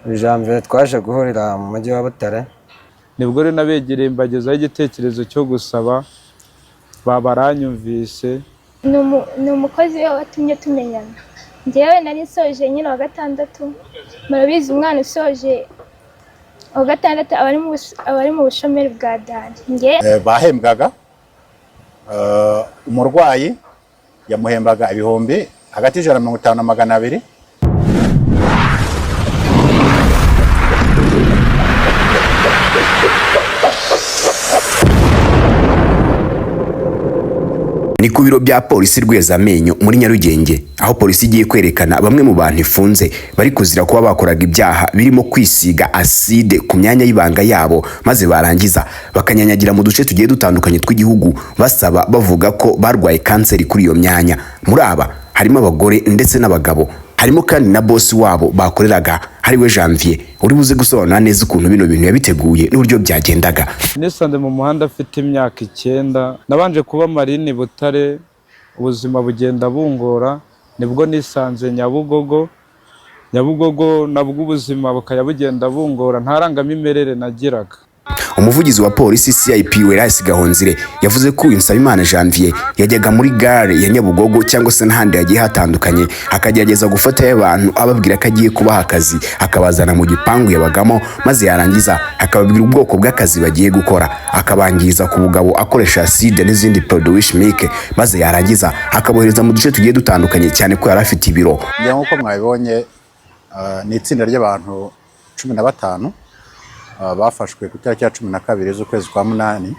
Janvier twaje guhurira mu mujyi wa Butare. Nibwo rero nabegereye mbagezaho igitekerezo cyo gusaba, baranyumvise. Ni umukozi we watumye tumenyana. Njyewe nari nsoje nyine wa gatandatu, murabizi umwana usoje wa gatandatu aba ari mu bushomeri bwa dani. Njye Bahembwaga, umurwayi yamuhembaga ibihumbi hagati y'150 na 200. Ni ku biro bya polisi Rwezamenyo muri Nyarugenge, aho polisi igiye kwerekana bamwe mu bantu ifunze bari kuzira kuba bakoraga ibyaha birimo kwisiga aside ku myanya y'ibanga yabo, maze barangiza bakanyanyagira mu duce tugiye dutandukanye tw'igihugu basaba, bavuga ko barwaye kanseri kuri iyo myanya. Muri aba harimo abagore ndetse n'abagabo, harimo kandi na bosi wabo bakoreraga, ariwe Janvier, uri buze gusobanura neza ukuntu bino bintu yabiteguye n'uburyo byagendaga. Nisanze mu muhanda afite imyaka 9, nabanje kuba marini Butare, ubuzima bugenda bungora, nibwo nisanze Nyabugogo. Nyabugogo nabwo ubuzima bukajya bugenda bungora, nta rangamimerere nagiraga. Umuvugizi wa polisi CIP Wellars Gahonzire yavuze ko uyu Nsabimana Janvier yajyaga muri gare ya Nyabugogo cyangwa se n'ahandi hagiye hatandukanye, akagerageza gufatayo abantu ababwira ko agiye kubaha akazi, akabazana mu gipangu yabagamo, maze yarangiza akababwira ubwoko bw'akazi bagiye gukora, akabangiza ku bugabo akoresha acide n'izindi produits chimiques, maze yarangiza akabohereza mu duce tugiye dutandukanye, cyane ko yari afite ibiro. Ngira nk'uko mwabibonye, ni itsinda ry'abantu 15 bafashwe ku itariki ya 12 z'ukwezi kwa 8,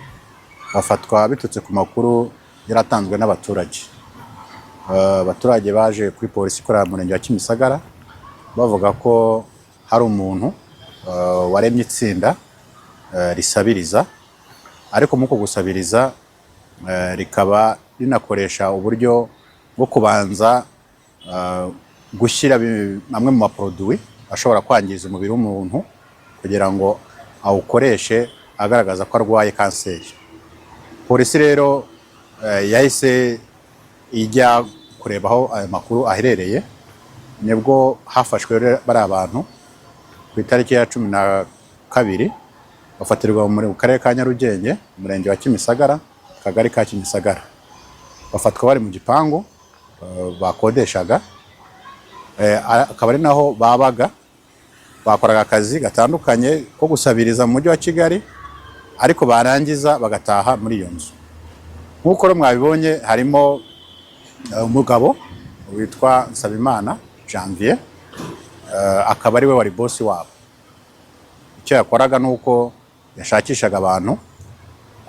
bafatwa biturutse ku makuru yaratanzwe n'abaturage. Abaturage baje kuri polisi ikorera mu murenge wa Kimisagara bavuga ko hari umuntu waremye itsinda risabiriza, ariko muri uko gusabiriza rikaba rinakoresha uburyo bwo kubanza gushyira amwe mu maproduwi ashobora kwangiza umubiri w'umuntu kugira ngo awukoreshe agaragaza ko arwaye kanseri. Polisi rero yahise ijya kureba aho ayo makuru aherereye, nibwo hafashwe rero bariya bantu ku itariki ya 12, bafatirwa mu karere ka Nyarugenge, umurenge wa Kimisagara, akagari ka Kimisagara. Bafatwa bari mu gipangu bakodeshaga, akaba ari naho babaga. Bakoraga akazi gatandukanye ko gusabiriza mu mujyi wa Kigali, ariko barangiza bagataha muri iyo nzu. Nk'uko rero mwabibonye, harimo umugabo witwa Nsabimana Janvier, akaba ari we wari bosi wabo. Icyo yakoraga ni uko yashakishaga abantu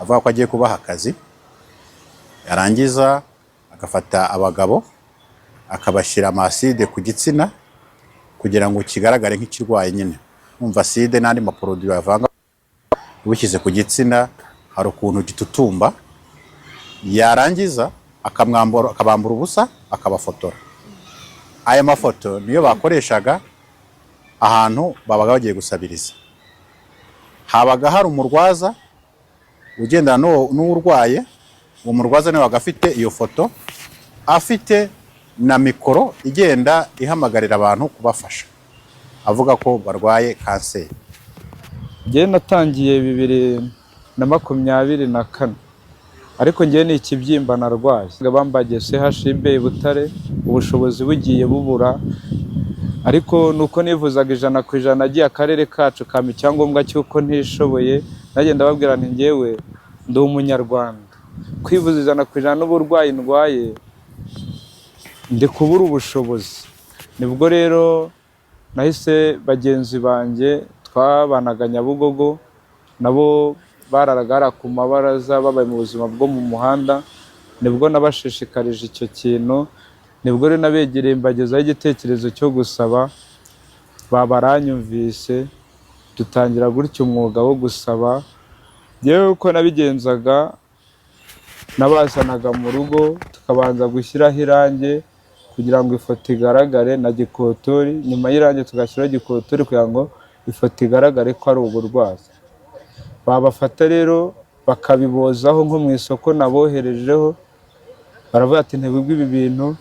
avuga ko agiye kubaha akazi, yarangiza agafata abagabo akabashyira amaside ku gitsina kugira ngo kigaragare nk'ikirwaye nyine. Umva, acide n'andi maproduwi bavanga ubishyize ku gitsina hari ukuntu gitutumba, yarangiza akabambura ubusa, akabafotora. Aya mafoto niyo bakoreshaga ahantu babaga bagiye gusabiriza. Habaga hari umurwaza ugendana n'uwurwaye, uwo murwaza niwe wabaga afite iyo foto, afite na mikoro igenda ihamagarira abantu kubafasha, avuga ko barwaye kanseri. Njyewe natangiye 2024, ariko njyewe ni ikibyimba narwaye. Bambagiye CHUB i Butare, ubushobozi bugiye bubura, ariko nuko nivuzaga 100%, agiye akarere kacu kampa icyangombwa cy'uko ntishoboye. Nagenda babwira nti njyewe ndi umunyarwanda, kwivuza 100% n'uburwayi ndwaye ndi kubura ubushobozi. Nibwo rero nahise bagenzi banjye twabanaga Nyabugogo, nabo bararaga hariya ku mabaraza, babaye mu buzima bwo mu muhanda, nibwo nabashishikarije icyo kintu. Nibwo rero nabegereye mbagezaho igitekerezo cyo gusaba, baranyumvise, dutangira gutyo umwuga wo gusaba. Njyewe uko nabigenzaga, nabazanaga mu rugo tukabanza gushyiraho irangi kugira ngo ifoto igaragare na gikotori, nyuma y'irangi tugashyiraho gikotori kugira ngo ifoto igaragare ko ari uburwayi. Babafata rero bakabibozaho nko mu isoko naboherejeho, baravuga ati ntibigwe ibi bintu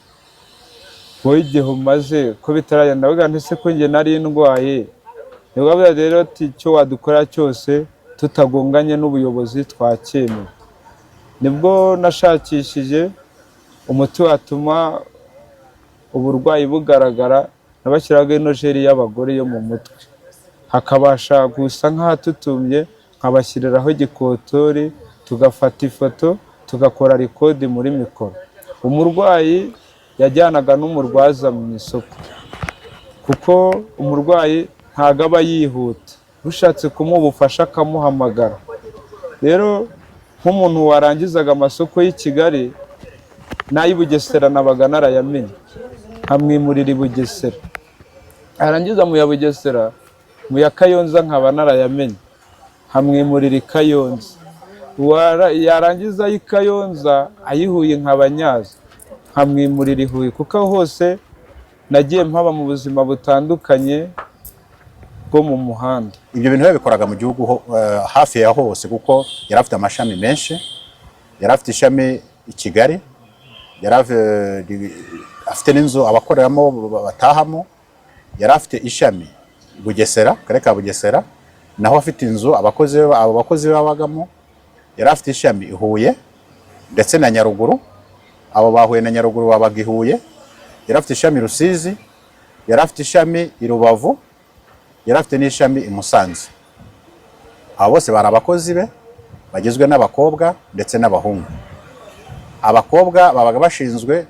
wowe igihe umaze ko bitaragenda. Ndavuga nti se ko njye nari ndwaye Nibwo avuga rero ati icyo wadukora cyose tutagonganye n'ubuyobozi twacyemera. Nibwo nashakishije umuti watuma uburwayi bugaragara, nabashyiraga ino jeri y'abagore yo mu mutwe, hakabasha gusa nk'ahatutumye, nkabashyiriraho igikotori, tugafata ifoto, tugakora record muri mikoro. Umurwayi yajyanaga n'umurwaza mu isoko, kuko umurwayi ntabwo aba yihuta, ushatse kumuha ubufasha akamuhamagara. Rero nk'umuntu warangizaga amasoko y'i Kigali n'ay'i Bugesera nabaga narayamenye, nkamwimurira i Bugesera, arangiza mu ya Bugesera, mu ya Kayonza nkaba narayamenye, nkamwimurira i Kayonza, yarangiza ay'i Kayonza ay'i Huye nkaba nyaza, nkamwimurira i Huye, kuko aho hose nagiye mpaba mu buzima butandukanye bwo mu muhanda. Ibyo bintu yabikoraga mu gihugu hafi ya hose, kuko yari afite amashami menshi. Yari afite ishami i Kigali, yari afite n'inzu abakoreramo batahamo, yari afite ishami i Bugesera, mu karere ka Bugesera, naho afite inzu abakozi abo bakozi babagamo. Yari afite ishami i Huye ndetse na Nyaruguru, abo ba Huye na Nyaruguru babaga i Huye. Yari afite ishami i Rusizi, yari afite ishami i Rubavu, yari afite n'ishami i Musanze. Abo bose bari abakozi be bagizwe n'abakobwa ndetse n'abahungu. Abakobwa babaga bashinzwe,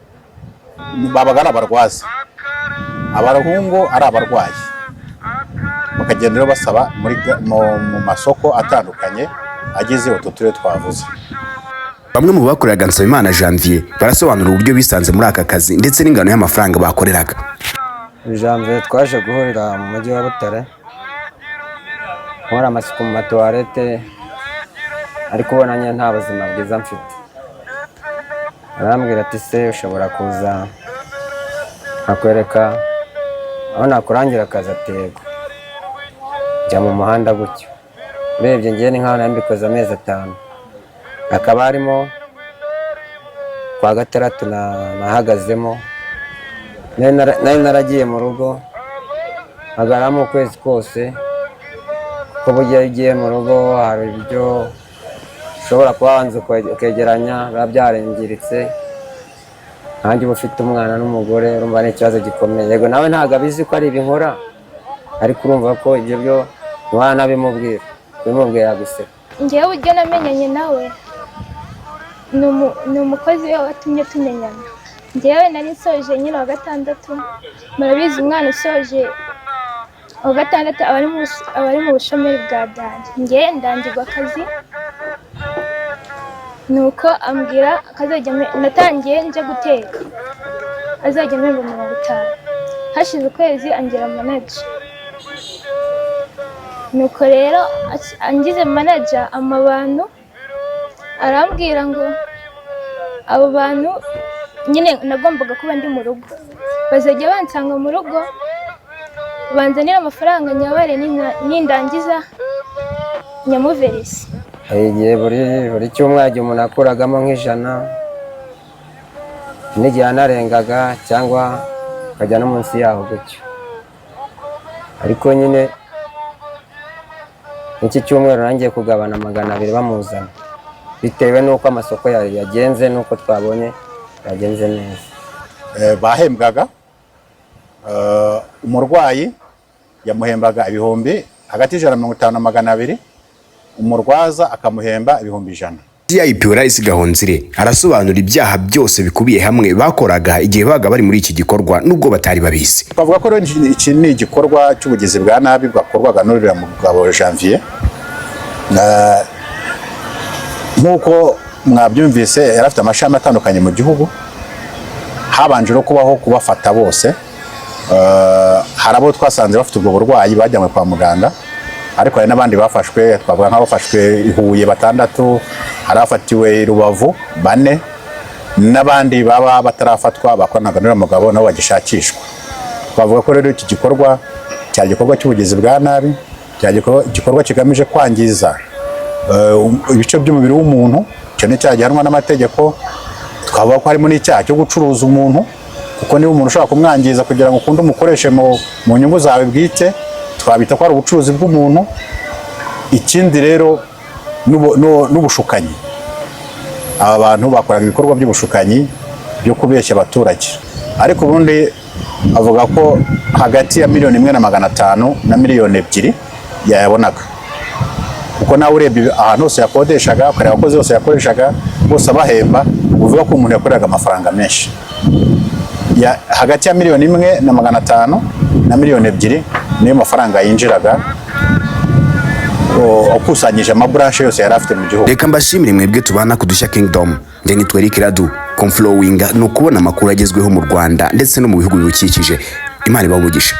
babaga ari abarwaza, abahungu ari abarwayi, bakagenda rero basaba mu masoko atandukanye agize utu turere twavuze. Bamwe mu bakoreraga Nsabimana Janvier barasobanura uburyo bisanze muri aka kazi ndetse n'ingano y'amafaranga bakoreraga. Janvier twaje guhurira mu mujyi wa Butare, nkora amasuku mu matuwarete, ariko ubona nyine nta buzima bwiza mfite. Arambwira ati: "Se ushobora kuza nkakwereka aho nakurangira akazi?" Ati: "Yego." Njya mu muhanda gutyo. Urebye ngewe ni nkaho nari mbikoze amezi 5, hakaba harimo kwa gatandatu nahagazemo. Nari naragiye mu rugo, mpagaramo ukwezi kose, kuko burya iyo ugiye mu rugo hari ibyo ushobora kuba wanze ukegeranya biba byarangiritse. Nkanjye uba ufite umwana n'umugore, urumva ni ikibazo gikomeye. Yego nawe ntabwo abizi ko ari ibi nkora, ariko urumva ko ibyo byo ntiwanabimubwira, kubimubwira guseka. Ngewe uburyo namenyanye nawe, ni umukozi we watumye tumenyana. Ngewe nari nsoje nyine wa gatandatu. Murabizi, umwana usoje wa gatandatu aba ari mu bushomeri bwa danger. Ngewe ndangirwa akazi, nuko ambwira akazajya natangiye nje guteka, azajya ampemba 50. Hashize ukwezi angira manager. Nuko rero angize manager, ama bantu arambwira ngo abo bantu nyine nagombaga kuba ndi mu rugo, bazajya bansanga mu rugo banzanira amafaranga, nyabare, nindangiza nyamuverise. Hari igihe buri cyumweru igihe umuntu akuragamo nk'ijana, n'igihe anarengaga cyangwa akajya no munsi yaho gutyo. Ariko nyine iki cyumweru nangiye kugabana 200 bamuzana, bitewe n'uko amasoko yagenze n'uko twabonye yagenze neza. Bahembwaga, umurwayi yamuhembaga ibihumbi hagati y'150 na 200, umurwaza akamuhemba 100,000. CIP Rais Gahonzire arasobanura ibyaha byose bikubiye hamwe bakoraga igihe baga bari muri iki gikorwa nubwo batari babizi. Twavuga ko rero iki ni igikorwa cy'ubugizi bwa nabi bwakorwaga n'uriya mugabo Janvier. Nk'uko mwabyumvise, yari afite amashami atandukanye mu gihugu. Habanje no kubaho kubafata bose. Hari abo twasanze bafite ubwo burwayi bajyanywe kwa muganga, ariko hari n'abandi bafashwe. Twavuga nk'abafashwe i Huye batandatu, hari abafatiwe i Rubavu bane, n'abandi baba batarafatwa bakoranaga n'uriya mugabo nabo bagishakishwa. Twavuga ko rero iki gikorwa cyari igikorwa cy'ubugizi bwa nabi, cyari igikorwa kigamije kwangiza ibice by'umubiri w'umuntu. Icyo ni icyaha gihanwa n'amategeko. Twavuga ko harimo n'icyaha cyo gucuruza umuntu, kuko niba umuntu ushobora kumwangiza kugira ngo ukunde umukoreshe mu nyungu zawe bwite, Twabita ko ari ubucuruzi bw'umuntu. Ikindi rero n'ubushukanyi. Aba bantu bakoraga ibikorwa by'ubushukanyi byo kubeshya abaturage, ariko ubundi avuga ko hagati ya 1,500,000 na 2 miliyoni yayabonaga, kuko nawe urebye ahantu hose yakodeshaga, ukareba abakozi bose yakoreshaga, bose abahemba, uvuga ko umuntu yakoreraga amafaranga menshi. Hagati ya 1,500,000 na 2 miliyoni niyo mafaranga yinjiraga, akusanyije amabranches yose yari afite mu gihugu. Reka mbashimire mwebwe tubana ku Dushya Kingdom. Njye nitwa Eric Radu. Komflowinga ni ukubona amakuru agezweho mu Rwanda ndetse no mu bihugu biwukikije. Imana ibahe umugisha.